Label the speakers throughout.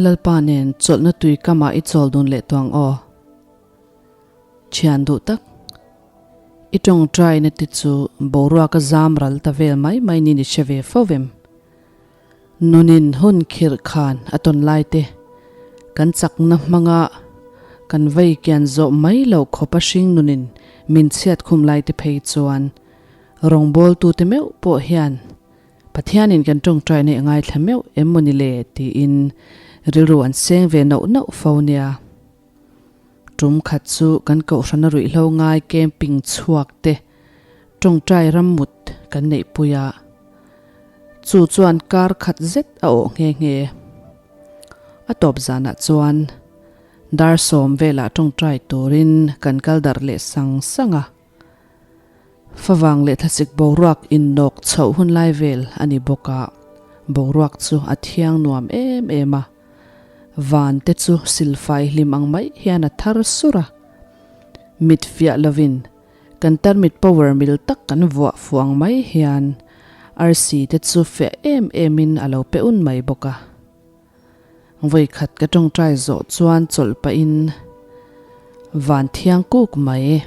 Speaker 1: Lalpa nen chawlhna tui kamah i chawl dun leh tawh ang aw. Thian duh tak. I tawngtaina te chu boruaka zam ral ta vel mai mai niin i hre ve fo vem. Nunin hun khirh khan a tawn lai te, kan chakna hmanga kan vei kian zawh mai loh khawpa hring nunin min chhiat khum lai te phei chuan rawngbawltute meuh pawh hian Pathianin kan tawngtaina i ngaithla meuh em maw ni le tiin rilru an seng ve nauh nauh fo nia. Tum khat chu kan kohhrana ruihhlo ngai camping chhuak te tawngtai rammut kan neihpui a, chu chuan kar khat zet a awh nghe nghe. A tawp zanah chuan dar sawm velah tawngtai turin kan kal darh leh sang sang a. Favang leh thlasik boruak innawk chhoh hun lai vel a ni bawk a, boruak chu a thiang nuam em em a. Van te chu silfai hlim ang mai hian a thar sur a. Mit fiah lovin kan tarmit power mil tak kan vuah fuh ang mai hian arsi te chu fiah em emin a lo pe un mai bawk a. Vawikhat ka tawngtai zawh chuan chawlh pahin van thiang kuk mai,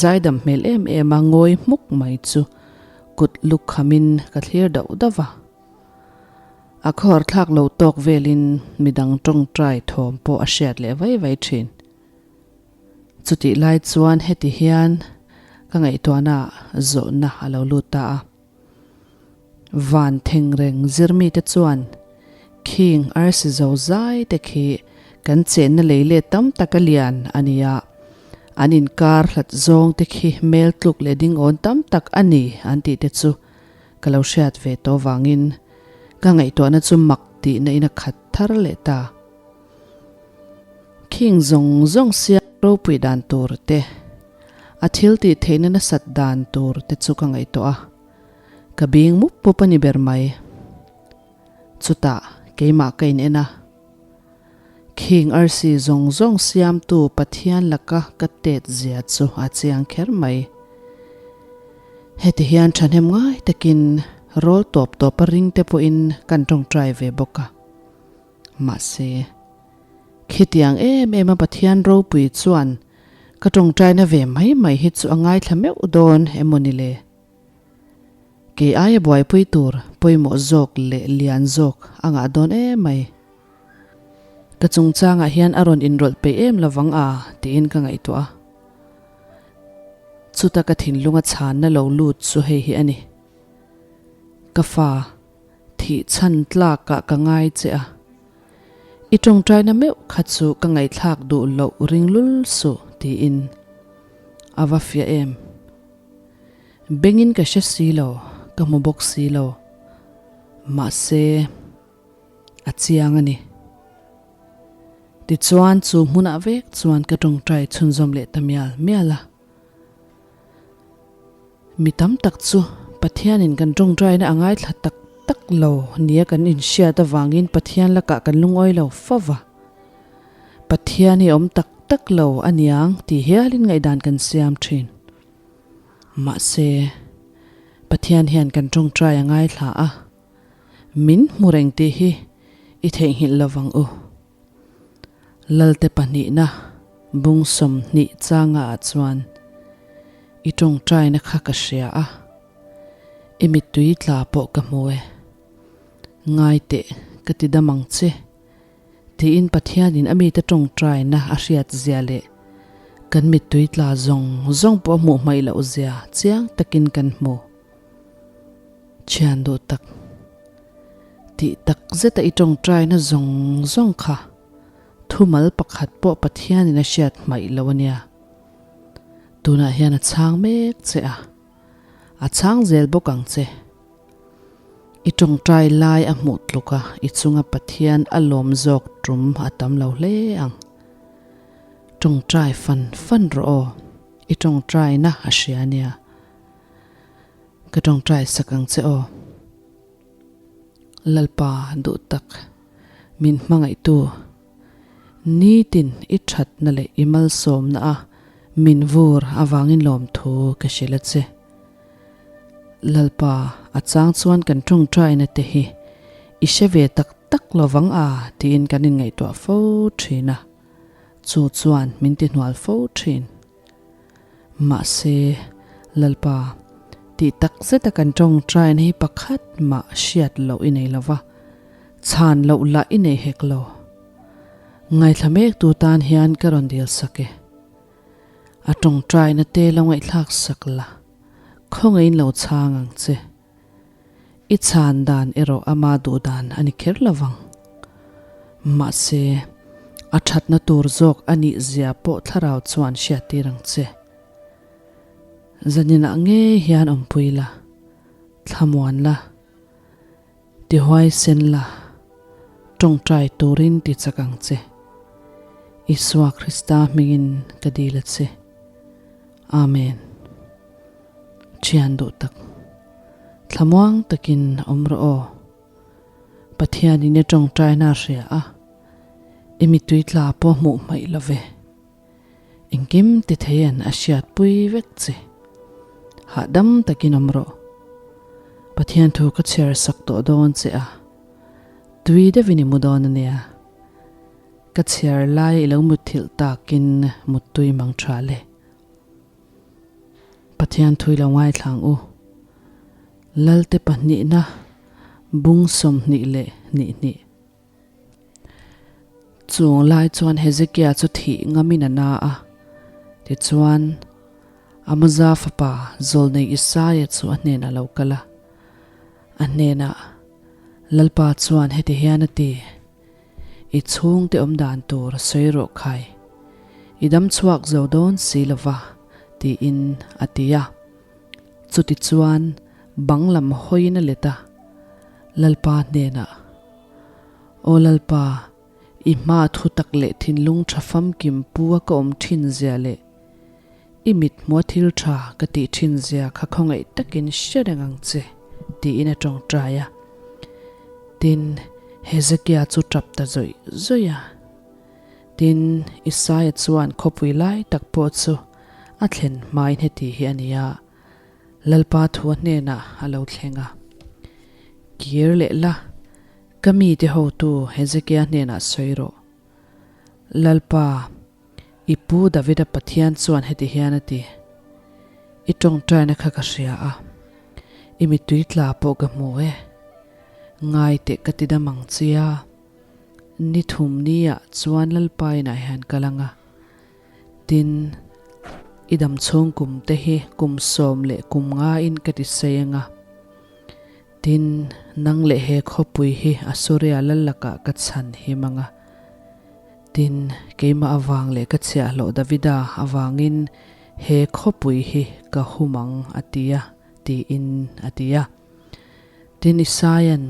Speaker 1: zaidam hmel em em a ngawi hmuk mai chu kut luk khamin ka thlir dauh dauh va. A khawr thlak lo tawk velin midang tawngtai thawm pawh a hriat leh vai vai thin. Chutih lai chuan heti hian ka ngaihtuahna zawhna a lo lut ta a. Van thengreng zirmite chuan khing arsi zo zai te khi kan chenna lei let tam tak a lian a ni a, an inkar hlat zawng te khi hmel tluk leh dingawn tam tak a ni an tih te chu ka lo hriat ve tawh vangin ka ngaihtuahna chu mak tihna in a khat thar leh ta. Khing zawng zawng siam ropui dan tur te, a thil tih theihna nasat dan tur te chu ka ngaihtuah a, ka bing mup mup a ni ber mai. Chutah keimah ka in en a, khing arsi zawng zawng siamtu Pathian laka ka tet zia chu a chiang kher mai. Heti hian thahnem ngai takin rawl tawp tawpa ring te pawhin kan tawngtai ve bawk a. Mahse, khitiang em em a Pathian ropui chuan ka tawngtaina ve mai mai hi chu a ngaithla meuh dawn emaw ni le? Kei aia buaipui tur pawimawh zawk leh lian zawk a ngah dawn em mai. Ka chungchangah hian a rawn inrawlh peih em lovang a tiin ka ngaihtuah a. Chuta ka thinlunga chhanna lo lut chu hei hi a ni. Ka fa. Thih chhan tlakah ka ngai che a, i tawngtaina meuh kha chu ka ngaihthlak duh loh ring lul suh tiin a va fiah em. Bengin ka hre si lo, ka hmu bawk si lo. Mahse, a chiang a ni. Tichuan chu hmunah vek chuan ka tawngtai chhunzawm leh ta mial mial a. Mi tam tak chu Pathianin kan tawngtaina a ngaithla tak tak lo nia kan inhriat avangin Pathian lakah kan lungawi lo fo va. Pathian hi a awm tak tak lo a niang tih hialin ngaihdan kan siam thin. Mahse, Pathian hian kan tawngtai a ngaithla a, min hmu reng tih hi i theihnghilh lovang u. Lalte pahnihna bung 20 changa ah chuan i tawngtaina kha ka hria a, i mittui tla pawh ka hmu e. Ngai teh ka ti dam ang che, tiin Pathianin a mite tawngtaina a hriat zia leh kan mittui tla zawng zawng pawh a hmuh hmaih loh zia chiang takin kan hmu. Thian duh tak. Tih tak zeta i tawngtaina zawng zawng kha thumal pakhat pawh Pathianin a hriat hmaih lo a nia. Tunah hian a chhang mek che a, a chhang zel bawk ang che. I tawngtai lai a hmuh tluk a, i chunga Pathian a lawm zawk tum a tam lo hle ang. Tawngtai fan fan rawh aw, i tawngtaina a hria a nia. Ka tawngtai sak ang che aw. Lalpa duh tak, min hmangaihtu, nitin i thatna leh i malsawmna a min vur avangin lawmthu ka hrilh a che. Lalpa, a chang chuan kan tawngtaina te hi i hre ve tak. tak lovang a tiin kan inngaihtuah fo thin a, chu chuan min ti hnual fo thin. Mahse, Lalpa, tih tak zeta kan tawngtaina hi pakhat mah hriat loh i nei lova, chhan loh lah i nei hek lo. Ngaithla mek tu tan hian ka rawn dil sak e. A tawngtaina te lo ngaihthlak sak la, khawngaihin lo chhang ang che. I chhan dan erawh ama duh dan a ni kher lo vang. Mahse, a thatna tur zawk a nih zia pawh thlarau chuan hriattir ang che. Zaninah ngei hian awmpui la, thlamuan la, tihuai sen la, tawngtai turin ti chak ang che. Isua Krista hmingin ka dil a che. Amen. Thian duh tak. Thlamuang takin awm rawh aw. Pathianin i tawngtaina a hria a, i mittui tla pawh hmuh hmaih lo ve. Engkim ti theian a hriatpui vek che. Hahdam takin awm rawh. Pathian thu ka chhiar sak tawh dawn che a, tui deuhin i mu dawn a nia. Ka chhiar lai i lo mutthilh takin muttui mang tha le. Pathian thui lo ngaithlang u. Lalte pahnihna bung 22 hnih. Chung lai chuan Hezekia chu thih ngamin a na a. Tichuan, Amoza fapa Zawlnei Isaia chu a hnenah lo kal a. A hnenah, Lalpa chuan heti hian a ti, I chhungte awm dan tur sawi rawh khai. I dam chhuak zo dawn si lo va, tiin a ti a. Chutichuan bang lam hawiin a let a, Lalpa hnenah, Aw Lalpa, i hma thu tak leh thinlung tha famkim pu a ka awm thin zia leh i mit hmua thil tha ka tih thin zia kha khawngaih takin hre reng ang che, tiin a tawngtai a. Tin, Hezekia chu tap ta zawih zawih a. Tin, Isaia chuan khawpui lai tak pawh chu a thlen hmain heti hi a ni a, Lalpa thu a hnenah a lo thleng a, Kir leh la, ka mite hotu Hezekia hnenah sawi rawh. Lalpa, I pu Davida Pathian chuan heti hian a ti, I tawngtaina kha ka hria a, i mittui tla pawh ka hmu e. Ngai teh ka ti dam ang chia, ni thum niah chuan Lalpa inah hian kal ang a, tin, i dam chhung kum te hi kum sawm leh kum ngain ka ti sei ang a. Tin, nang leh he khawpui hi Asuria lal lakah ka chhan him ang a. Tin, keimah avang leh ka chhiahhlawh Davida avangin he khawpui hi ka hum ang, a ti a, tiin a ti a. Tin, Isaia'n,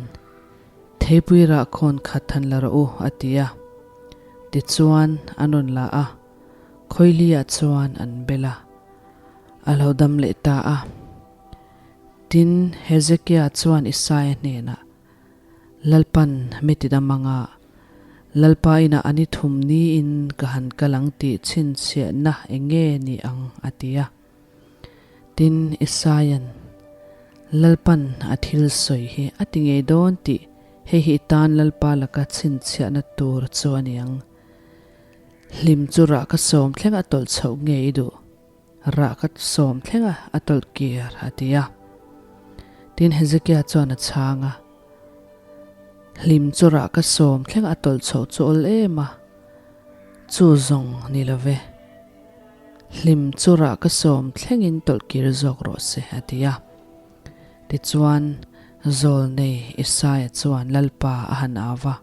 Speaker 1: Theipui rah khawn khat han la rawh u, a ti a. Tichuan, an rawn la a, khawiliah chuan an bel a, a lo dam leh ta a. Tin, Hezekia chuan Isaia hnenah, Lalpan mi ti dam anga, Lalpa inah a ni thum niin ka han kal ang tih chhinchhiahna eng nge ni ang? a ti a. Tin, Isaia'n, Lalpan a thil sawi hi a ti ngei dawn tih hei hi i tan Lalpa laka chhinchhiahna tur chu a ni ang. Hlim chu rah ka sawm thleng a tawlh chhoh nge i duh? Rah ka sawm thleng a, a tawlh kir, a ti a. Tin, Hezekia chuan a chhang a, Hlim chu rah ka sawm thleng a tawlh chhoh chu awl em a, chu zawng ni lo ve. Hlim chu rah ka sawm thlengin tawlh kir zawk rawh se, a ti a. Tichuan, Zawlnei Isaia chuan Lalpa a han au va.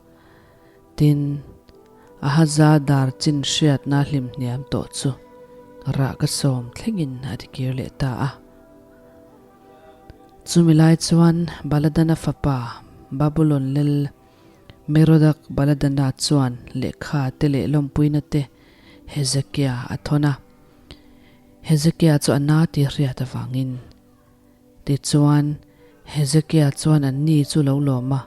Speaker 1: Tin, Ahaza dar chin hriatna hlim hniam tawh chu rah ka sawm thlengin a tikir leh ta a. Chumi lai chuan Baladana fapa Babulon lel Merodak Baladana chuan lehkha te leh lawmpuina te Hezekia a thawn a. Hezekia chu a na tih hriat avangin Tichuan, Hezekia chuan anni chu lo lawm a,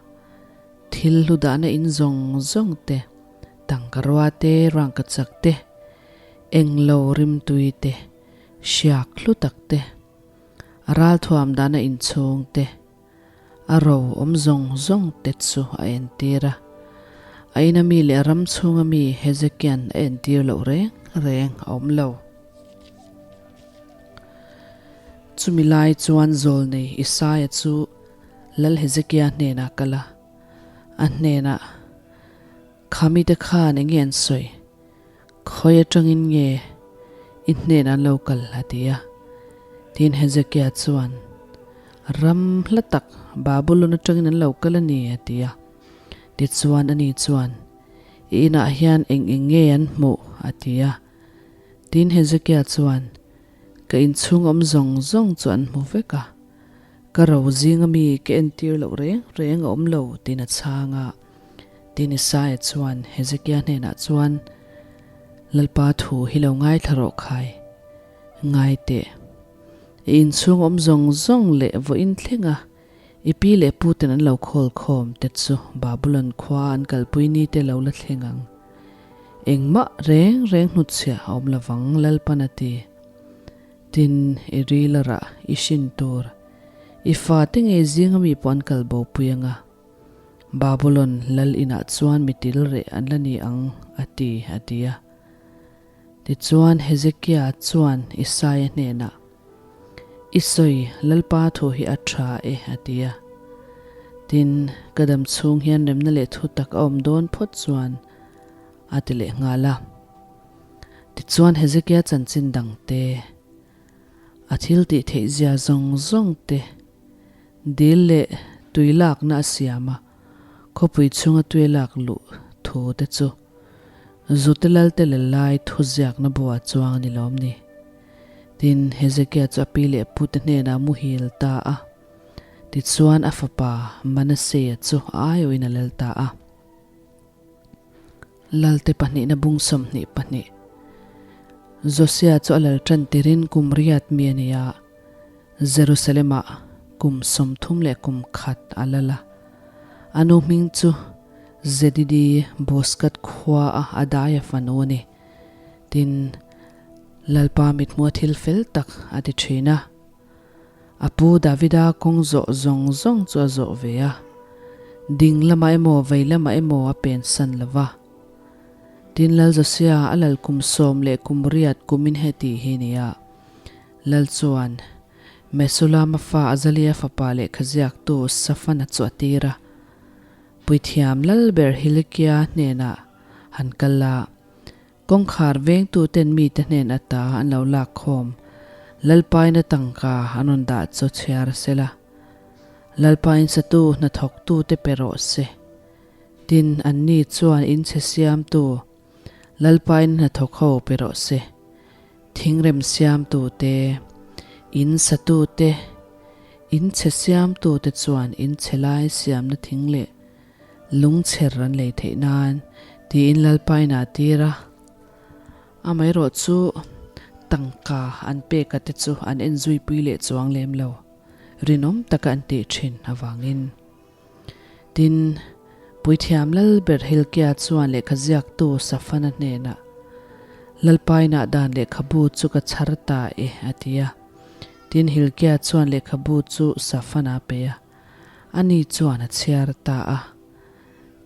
Speaker 1: thil hlu dahna in zawng zawng te, tangkarua te, rangkachak te, englo rimtui te, hriak hlu tak te, a ralthuam dahna inchhung te, A ro awm zawng zawng te chu a entir a. A ina mi leh ram chhunga mi Hezekia'n a entir loh reng reng a awm lo. Chumi lai chuan zawlnei Isaia chu Lal Hezekia hnenah kal a, a hnenah, Kha mite khan eng nge an sawi? Khawi atangin nge i hnenah an lo kal? a ti a. Tin Hezekia chuan, Ram hla tak Babulon atangin an lo kal a ni, a ti a. Tichuan ani chuan, I inah hian eng eng nge an hmuh? a ti a. Tin Hezekia chuan, Ka inchhung awm zawng zawng chu an hmu vek a. Ka ro zinga mi ka entir loh reng reng a awm lo, tiin a chhang a. Tin Isaia chuan Hezekia hnenah chuan, Lalpa thu hi lo ngaithla rawh khai, ngai teh. I inchhung awm zawng zawng leh vawiin thlenga i pi leh pu ten an lo khawl khawm te chu Babulon khua an kalpui ni te lo la thleng ang. Engmah reng reng hnutchhiah a awm lovang, Lalpan a ti. Tin, i ril a rah, i hrin tur. I fate ngei zinga mi pawh an kal bo pui ang a. Babulon lal inah chuan mi til reh an la ni ang, a ti, a ti a. Tichuan, Hezekia chuan Isaia hnenah, I sawi, Lalpa thu hi a tha e, a ti a. Tin, ka dam chhung hian remna leh thu tak a awm dawn phawt chuan, a ti leh nghal a. Tichuan Hezekia chanchin dang te, a thil tih theih zia zawng zawng te, dil leh tui lakna a siam a, khawpui chhunga tui lak luh thu te chu Zute Lalte leh lai thuziakna buah chuang a ni lawm ni? Tin, Hezekia chu a pi leh pute hnenah muhil ta a, tichuan a fapa Manasseh-a chu a aiawhin a lal ta a. Lalte pahnihna bung 22. Josia chu a lal tan tirin kum riat mi a ni a, Jerusalem-ah kum 31 a lal a. A nu hming chu Zedidi Boskat khua a Adaia fanu a ni. Tin, Lalpa mithmua thil fel tak a ti thin a. A pu Davida kawng zawh zawng zawng chu a zawh ve a, ding lamah emaw vei lamah emaw a pen san lo va. Tin Lal Josia a lal kum 18 kumin heti hi ni a, Lal chuan Mesulama fa Azalia fapa lehkha ziaktu Safana chu a tir a, Puithiam Lalber Hilikia hnenah han kal a, Kawngkhar vengtuten mite hnen ata an lo lak khawm. Lalpaina tangka an rawn dah chu chhiar sela. Lalpa insatu hnathawktute pe rawh se. Tin, anni chuan inchhe siamtu Lalpaina hnathawk ho pe rawh se. Thingrem siamtute, in satute, inchhe siamtute chuan inchhe lai siamna thing leh Lungchher an lei theih nan tiin Lalpa inah a tir a, amaherawh chu tangka an peka te chu an en zuipui leh chuang lem lo, rinawm taka an tih thin avangin. Tin, Puithiam Lalber Hilkia chuan lehkha ziaktu Safana hnenah, Lalpa inah dan lehkhabu chu ka chhar ta e, a ti a. Tin, Hilkia chuan lehkhabu chu Safana a pe a. Ani chuan a chhiar ta a.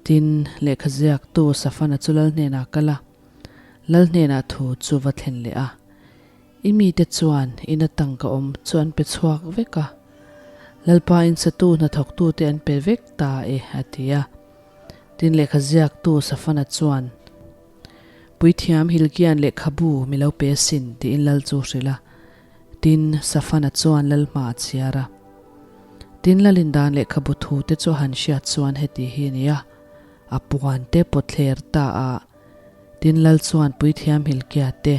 Speaker 1: Tin, lehkha ziaktu Safana chu lal hnenah a kal a, lal hnenah thu chu va thlen leh a. I mite chuan ina tangka awm chu an pe chhuak vek a, Lalpa insatu hnathawktute an pe vek ta e, a ti a. Tin, lehkha ziaktu Safana chuan, Puithiam Hilkia'n lehkhabu mi lo pe asin, tiin lal chu hrilh a. Tin, Safana chuan lal hma a chhiar a. Tin, lalin dan lehkhabu thu te chu a han hriat chuan heti hi a ni a, a puan te pawt thler ta a. Tin, lal chuan puithiam Hilkia te,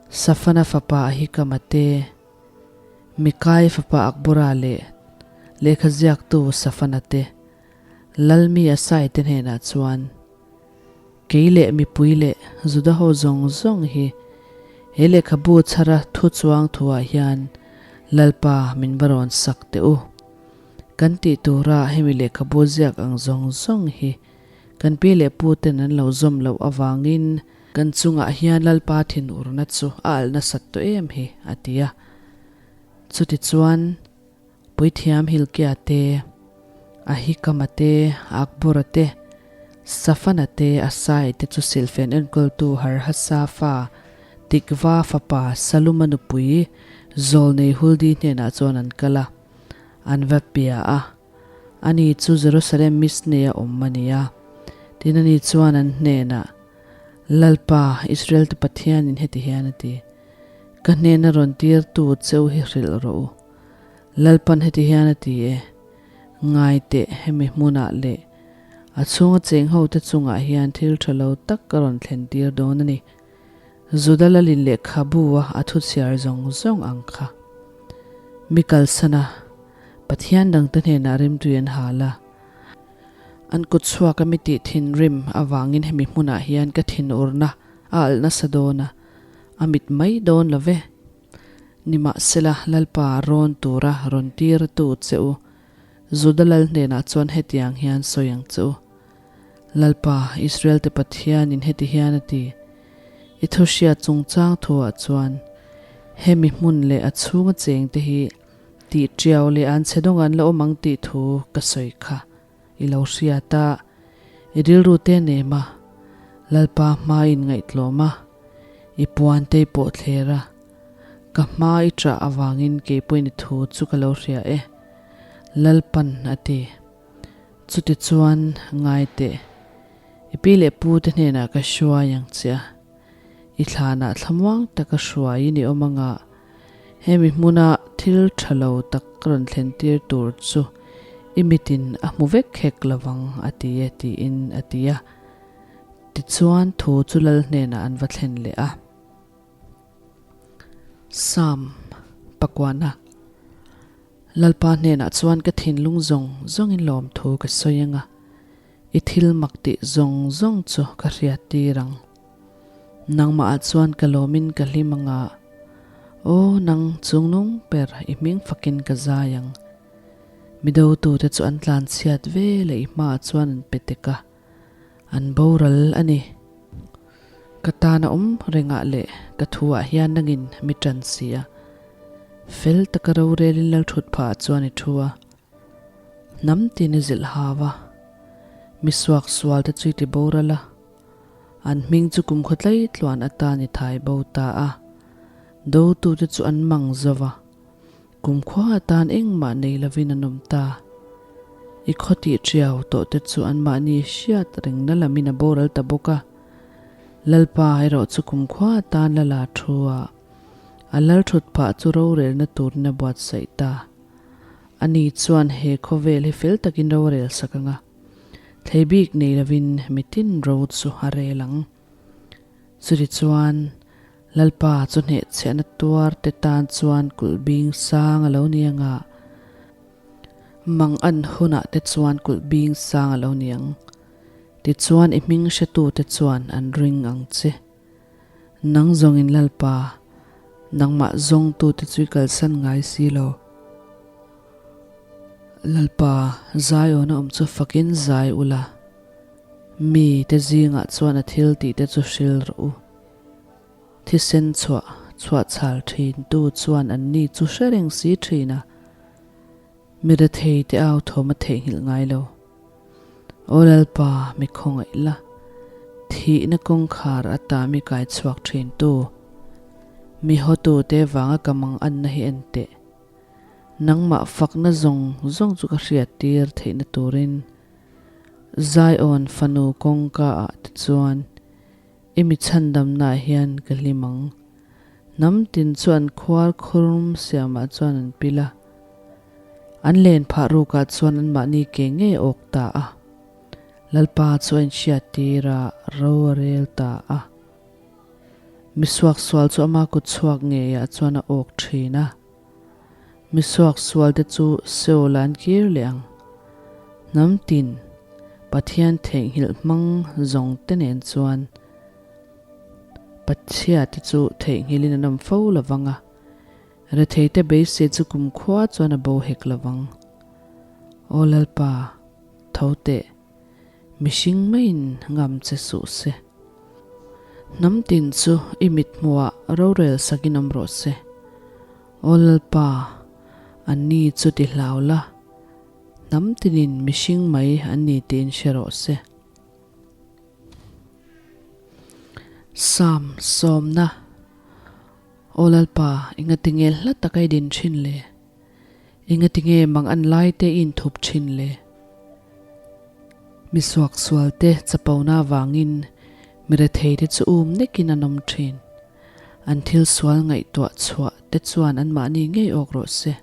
Speaker 1: Safana fapa Ahikama te, Mikaia fapa Akbora leh lehkha ziaktu Safana te, lal mi Asai te hnenah chuan, Kei leh mipui leh Juda ho zawng zawng hi he lehkhabu chhara thu chuang thuah hian Lalpa min va rawn sak teh u. Kan tih tura hemi lehkhabu ziak ang zawng zawng hi kan pi leh pu ten an lo zawm loh avangin kan chungah hian Lalpa thinurna chu a alh nasat tawh em hi, a ti a. Chutichuan, Puithiam Hilkia te. Ahikama te, Akbora te, Safana te, Asai te chu silhfen enkawltu Harhasa fa, Tikva fapa Saluma nupui Zawlnei Huldi hnenah chuan an kal a, an va pia a. Ani chu Jerusalem Misnei a awm a ni a. Tin ani chuan an hnenah, Lalpa, Israel-te Pathianin heti hian a ti, Ka hnena rawn tirtu cheu hi hrilh rawh u. Lalpan heti hian a ti e, Ngai teh, hemi hmunah leh a chhunga cheng hote chungah hian thil tha lo tak ka rawn thlen tir dawn a ni. Juda lalin lehkhabu a a thu chhiar zawng zawng ang kha. Mi kalsana Pathian dangte hnenah rimtui an hal a, an kut chhuak a mi tih thinrim avangin hemi hmunah hian ka thinurna a alh nasa dawn a, a mit mai dawn lo ve. Nimahsela, Lalpa rawn tura rawn tirtu che u, Juda lal hnenah chuan hetiang hian sawi ang che u, Lalpa, Israel-te Pathianin heti hian a ti, I thu hriat chungchang thuah chuan hemi hmun leh a chhunga chengte hi tih tiau leh an chhe dawng an la awm ang tih thu ka sawi kha i lo hriat a, i rilru te nem a, Lalpa hma in ngaihtlawm a, i puan te i pawh thler a, ka hma i ṭah avangin kei pawhin i thu chu ka lo hria e, Lalpan a ti. Chutichuan, ngai teh, i pi leh pu te hnenah ka hruai ang che a, i thlanah thlamuang taka hruaiin i awm anga, hemi hmuna thil tha lo tak ka rawn thlen tir tur chu i mitin a hmu vek hek lovang a ti e tiin a ti a. Tichuan thu chu lal hnenah an va thlen leh a. Psalm pakuana Lalpa hnenah chuan ka thinlung zawng zawngin lawmthu ka sawi ang a, i thil mak tih zawng zawng chu ka hriat tir ang. Nangmahah chuan ka lawmin ka hlim ang a, aw nang chungnung ber i hming fakin ka zai ang. Mi dotute chu an tlanchhiat ve leh i hmaah chuan an pe tek a, an boral a ni. Ka tan a awm rengah leh ka thuah hian nangin mi ṭan si a. Fel taka rorelin lal ṭhut phah chuan i thu a. Hnam tin i zilh hau a. Mi suak sual te chu i ti boral a. An hming chu kumkhaw tlai tluan atan i thai bo ta a. Dotute chu an mang zo va. Kumkhua atan engmah nei lovin an awm ta. I khaw tih ṭiau tawh te chu anmahni hriat rengna lamin a boral ta bawk a. Lalpa erawh chu kumkhua atan la la thu a, a lal ṭhut phah chu rorelna turin a buatsaih ta. Ani chuan he khawvel hi fel takin ro a rel sak ang a, thlei bik nei lovin mitin ro chu a rel ang. Chutichuan, Lalpa chu hnehchhiahna tuar te tan chuan kulh bing sang a lo ni ang a, mang an hunah te chuan kulh bing sang a lo ni ang. Tichuan i hming hretute chuan an ring ang che. Nang zawngin Lalpa, nangmah zawngtute chu i kalsan ngai si lo. Lalpa, Zion a awm chu fakin zai ula, mi te zingah chuan a thil tihte chu hril rawh u. Thisen chhuah chhuah chhal thin tu chuan an ni chu hre reng si thin a, mi rethei te au thawm a theihnghilh ngai lo. Aw Lalpa, mi khawngaih la, thihna kawngkhar ata mi kai chhuak thin tu, mi hawtu te vanga ka mang anna hi en teh. Nangmah fakna zawng zawng chu ka hriat tir theihna turin Zion fanu kawngka ah te chuan I mi chhandamnaah hian ka hlim ang. Hnam tin chu an khuar khurum siamah chuan an pil a. An len phah rukah chuan anmahni ke ngei a awk ta a. Lalpa chu a inhriat tir a, ro a rel ta a. Mi suaksual chu ama kut chhuak ngeiah chuan a awk thin a. Mi suaksualte chu Seoul ah an kir leh ang. Hnam tin, Pathian theihnghilh hmang zawng te nen chuan Patchhia te chu theihnghilhin an awm fo lovang a, retheite beisei chu kumkhua chuan a bo hek lovang. Aw Lalpa, tho teh, mihring maiin ngam che suh se. Hnam tin chu i mithmuhah rorel sakin awm rawh se. Aw Lalpa, anni chu ti hlau la. Hnam tinin mihring mai an ni tiin hre rawh se. Psalm sawmna, Aw Lalpa, engatinge hla taka i din thin le? Engatinge mang an lai te i inthup thin le? Mi suaksual te chapona avangin mi rethei te chu um nekin an awm thin. An thil sual ngaihtuah chhuah te chuan anmahni ngei awk rawh se.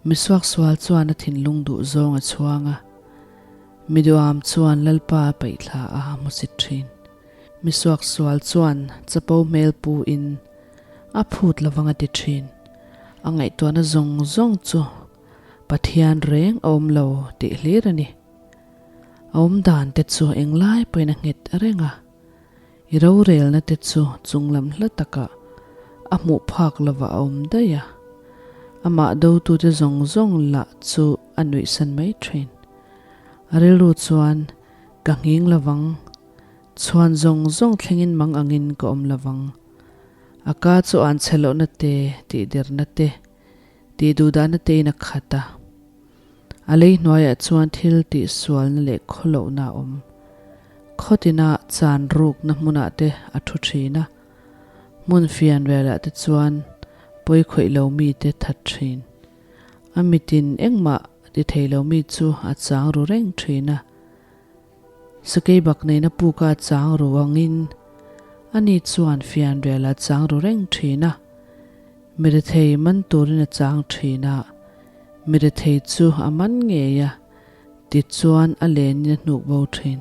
Speaker 1: Mi suaksual chuan a thinlung duh zawng a chhuang a, mi duham chuan Lalpa a paihthla a hmusit thin. Mi suaksual chuan chapo hmel pu in a phut lovang a ti thin. A ngaihtuahna zawng zawng chu Pathian reng a awm lo tih hlir a ni. A awm dan te chu englai pawhin a nghet reng a. I rorelna te chu chunglam hla takah a hmuh phak lovah a awm daih a, amah dotute zawng zawng lah chu a nuihsan mai thin. A rilru chuan, Ka nghing lovang, chhuan zawng zawng thlengin mang angin ka awm lovang. A ka chu an chhe lohna te, tihderna te, tihduhdahna tein a khat a. A lei hnuaiah chuan thil tihsualna leh khawlohna a awm. Khawtina chan rukna hmunah te a thu thin a, hmun fian velah te chuan pawi khawih lo mite that thin. A mitin engmah ti thei lo mi chu a chang ru reng thin a. Sakei bak neina puka a chang ru angin ani chuan fianrial a chang ru reng thin a. Mirethei man turin a chang thin a, mirethei chu a man ngei a, tichuan a lenin a hnuk bo thin.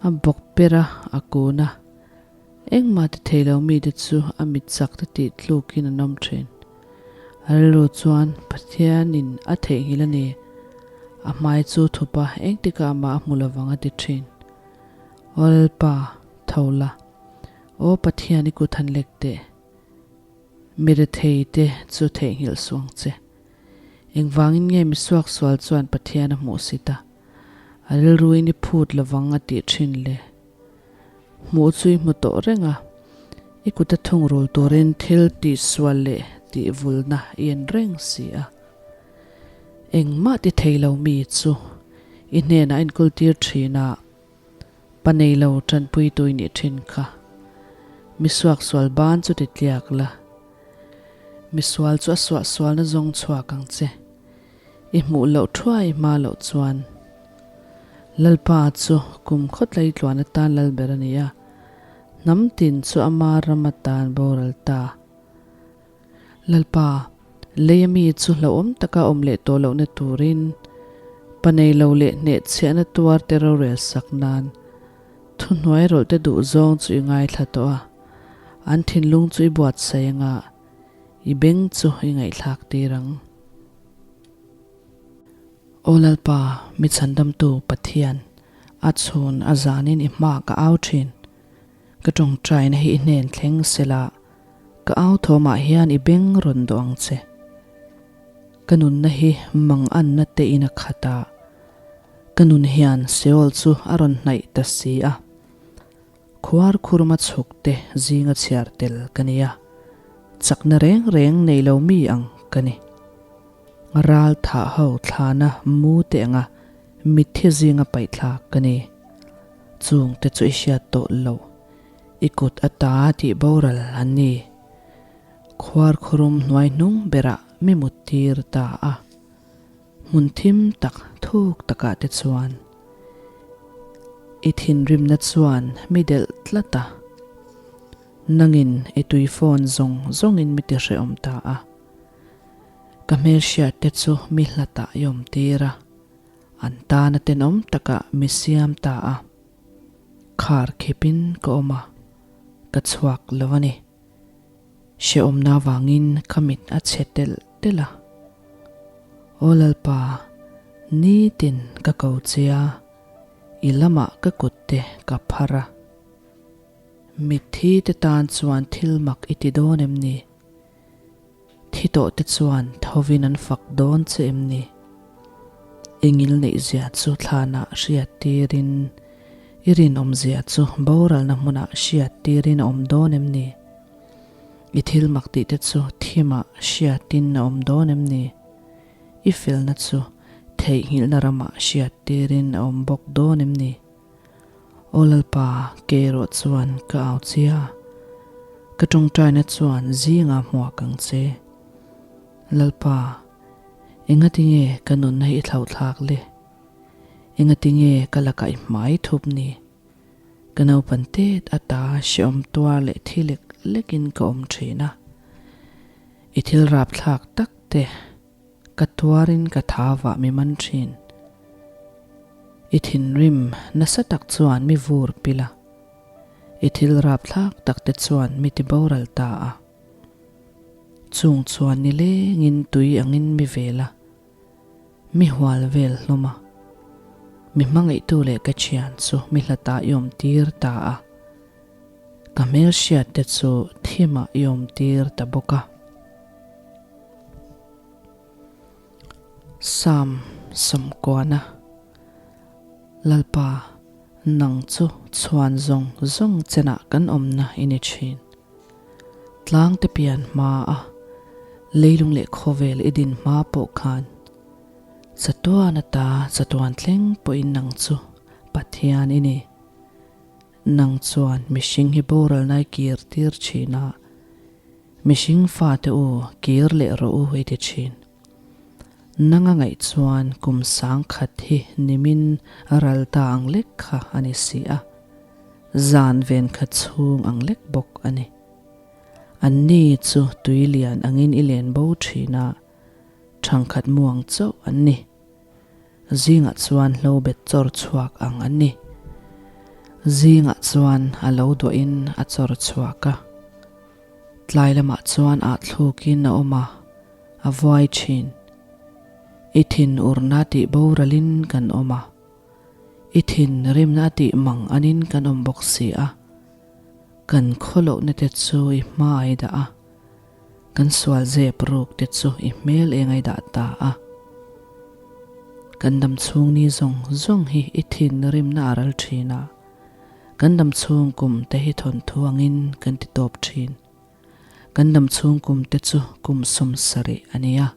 Speaker 1: A bawk per a, a kun a, engmah ti thei lo mite chu a mit chak te tih tlukin an awm thin. A rilru chuan Pathianin a theihnghilh a ni, a hmai chu thup a, engtikah mah a hmu lovang a ti thin. Aw Lalpa, tho la. Aw Pathian i kut han lek teh. Mi rethei te chu theihnghilh suang che. Engvangin nge mi suaksual chuan Pathian a hmuh sit a, a rilruin i phut lovang a tih thin le? Hmuh chu i hmu tawh reng a, i kut a thungrul turin thil tihsual leh tihvulna i en reng si a. Engmah ti thei lo mi chu i hnenah a inkultir thin a. Pa nei lo tanpui tui nih thin kha. Mi suaksual ban chu ti tliak la. Mi sual chu a suahsualna zawng chhuak ang che. I hmuh loh thuai hma loh chuan. Lalpa chu kum khawtlai tluan atan lal ber a ni a. Hnam tin chu ama ram atan boral ta. Lalpa, lei ami chu hlauhawm taka awm leh tawh lohna turin, pa nei lo leh hnehchhiahna tuar te rorel sak nan, thuhnuai rawlh te duh zawng chu i ngaithla tawh a, an thinlung chu i buatsaih anga i beng chu i ngaihthlak tir ang. Aw Lalpa, mi chhandamtu Pathian, a chhun a zanin i hma ka au thin. Ka tawngtaina hi i hnen thleng sela, ka au thawmah hian i beng rawn dawh ang che. Ka nunna hi mang anna te in a khat a, ka nun hian Seol chu a rawn hnaih ta si a. Khuar khurma chhuk te zinga chhiar tel ka ni a, chakna reng reng nei lo mi ang ka ni. Ral thah ho thlana mu te anga mitthi zinga paihthlak ka ni. Chung te chu i hriat tawh lo, i kut ata tih boral an ni. Khuar khurum hnuai hnung berah mi mut tir ta a, hmun thim tak thuk takah te chuan i thinrimna chuan mi delh tlat a, nangin i tui phone zawng zawngin mi ti hrehawm ta a. Ka hmelhriat te chu mi hlatah i awm tir a. An tana tenawm takah mi siam ta a, khar khipin ka awm a, ka chhuak lo a ni. Hrehawmna avangin ka mit a chhe telh telh a. Aw Lalpa, nitin ka ko che a, i lamah ka kut te ka phar a. Mitthi te tan chuan thil mak i ti dawn em ni? Thi tawh te chuan thovin an fak dawn che em ni? Engil neih zia chu thlanah hriat tirin, i rinawm zia chu boralna hmunah hriat tirin a awm dawn em ni? I thil mak tih te chu thimah hriatin a awm dawn em ni? I felna chu theihnghilhna ramah hriat tirin a awm bawk dawn em ni? Aw Lalpa, kei erawh chuan ka au che a, ka tawngtaina chuan zingah hmuak ang che. Lalpa, engatinge ka nunna hi i thlauhthlak le? Engatinge ka lakah i hmai thup ni? Ka naupan tet ata hrehawm tuar leh thi lek lekin ka awm thin a. I thil rapthlak tak te ka tuarin ka tha vah mi man thin. I thinrim nasa tak chuan mi vur pil a. I thil rapthlak tak te chuan mi ti boral ta a. Chung chuan nilengin tui angin mi vel a. Mi hual vel hlawm a, mi hmangaihtu leh ka thian chu mi hlatah i awm tir ta a, ka hmelhriat te chu thimah i awm tir ta bawk a. Psalm Sawmkuana, Lalpa, nang chu chhuan zawng zawng chenah kan awmna i ni thin. Tlangte pian hma a, leilung leh khawvel i din hma pawh khan chatuan ata chatuan thleng pawhin nang chu Pathian i ni. Nang chuan mihring hi boralna i kir tir thin a, mihring fate u kir leh rawh u i ti thin. Nang a ngaih chuan kum sangkhat hi nimin ral ta ang lek kha a ni si a. Zan ven kha chhung ang lek bawk a ni. An ni chu tui lian angin i len bo thin a, thangkhat muang chauh an ni. Zingah chuan hlo bet chawr chhuak ang an ni. Zingah chuan a lo duahin a chawr chhuak a. Tlai lamah chuan ah thlukin a awm a, a vuai thin. I thin urna tih boralin kan awm a. I thin rimna a tih mang anin kan awm bawk si a, kan khawlohna te chu i hma ai dah a, kan sual zep ruk te chu i hmel eng ai dah ta a. Kan dam chhung ni zawng zawng hi i thin rimna a ral thin a, kan dam chhung kum te hi thawnthu angin kan ti tawp thin. Kan dam chhung kum te chu kum 70 a ni a.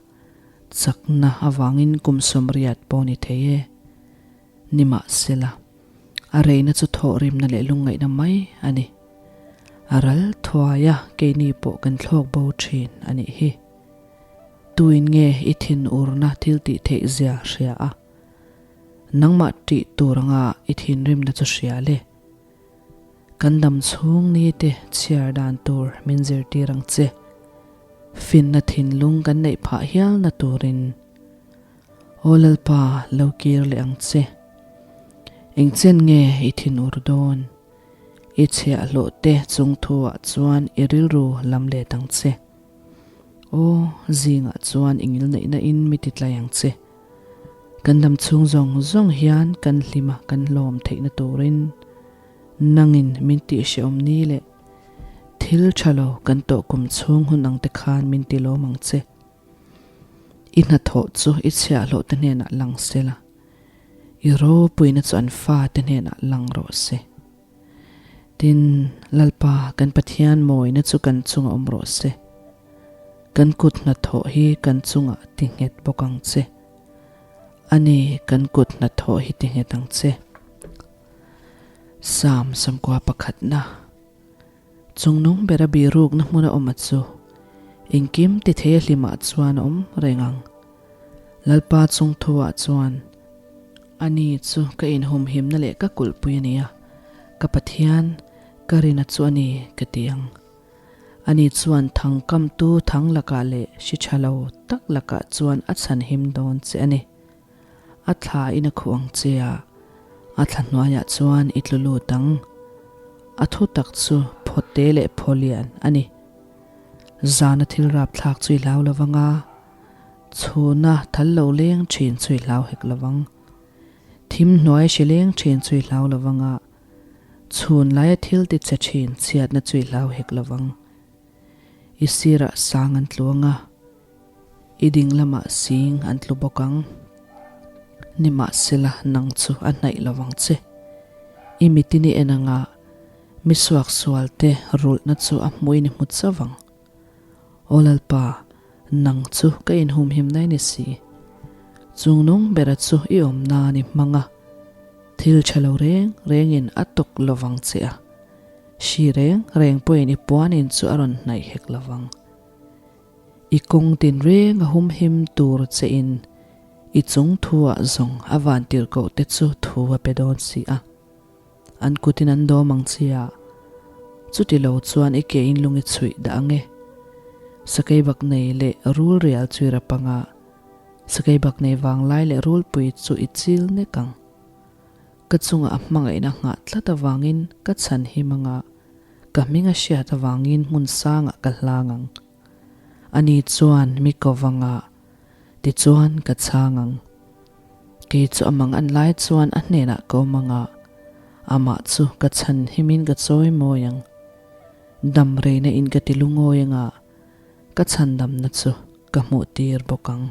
Speaker 1: Chakna avangin kum 80 pawh ni thei e. Nimahsela, a reina chu thawhrimna leh lungngaihna mai a ni. A ral thuai a, keini pawh kan thlawk bo thin a nih hi. Tuin nge i thinurna thil tih theih zia hria a? Nangmah tih tur anga i thinrimna chu hria le. Kan dam chhung ni te chhiar dan tur min zirtir ang che. Finna thinlung kan neih phah hialna turin Aw Lalpa lo kir leh ang che. Engchen nge i thin ur dawn? I chhiahhlawh te chung thuah chuan i rilru lam let ang che. Aw zingah chuan i ngilneihna in mi ti tlai ang che. Kan dam chhung zawng zawng hian kan hlim a kan hlawm theihna turin nangin min tihhrehawm ni leh thil tha lo kan tawh kum chhung hun ang te khan min ti lawm ang che. I hnathawh chu i chhiahhlawh te hnenah lang se la, i ropuina chu an fa te hnenah lang rawh se. Tin, Lalpa kan Pathian mawina chu kan chungah awm rawh se. Kan kut hnathawh hi kan chungah ti nghet bawk ang che. A ni, kan kut hnathawh hi ti nghet ang che. Psalm 91 Chungnung bera birukna hmuna awm a chu engkim ti thei a hlimah chuan a awm reng ang. Lalpa chungthuah chuan a ni chu ka inhumhimna leh ka kulhpui a ni a, ka Pathian ka rina chu a ni ka ti ang. Ani chuan thangkamtu thang lakah leh hri tha lo tak lakah chuan a chhanhim dawn che a ni. A thla in a khuh ang che a, a thla hnuaiah chuan i tlu lut ang. A thu tak chu phawte leh phawlian a ni. Zana thil rapthlak chu i hlau lo vang a, chhuna thal lo leng thin chu i hlau hek lo vang. Thim hnuai hri leng thin chu i hlau lo vang a, Chhun laia thil ti che thin chhiatna chu i hlau hek lo vang. I sirah sang an tlu ang a, i ding lamah sing an tlu bawk ang. Nimahsela nang chu a hnaih lo vang che. I mitin i en ang a, mi suaksual te rulhna chu a hmuin i hmu chauh ang. Aw Lalpa, nang chu ka inhumhimna i ni si. Chungnung bera chu i awm nan i hmang a, thil tha lo reng rengin a tawk lovang che a, hri reng reng pawhin i puanin chu a rawn hnaih hek lovang. I kawng tinreng a humhim tur che in i chung thuah zawng a vantirhkoh te chu thu a pe dawn si a. An kutin an dawm ang che a, chuti lo chuan i ke in lung i chhuih dah ang e. Sakei bak nei leh rul rial chu i rap ang a, sakei bak nei vanglai leh rulpui chu i chil nek ang. Ka chungah a hmangaihna nghah tlat avangin ka chhan him ang a, ka hming a hriat avangin hmun sangah ka hlang ang. Ani chuan mi ko vang a, tichuan ka chhang ang. Kei chu a mang an lai chuan a hnenah ka awm ang a, amah chu ka chhan himin ka chawi mawi ang. Dam reina in ka ti lungawi ang a, ka chhandamna chu ka hmuh tir bawk ang.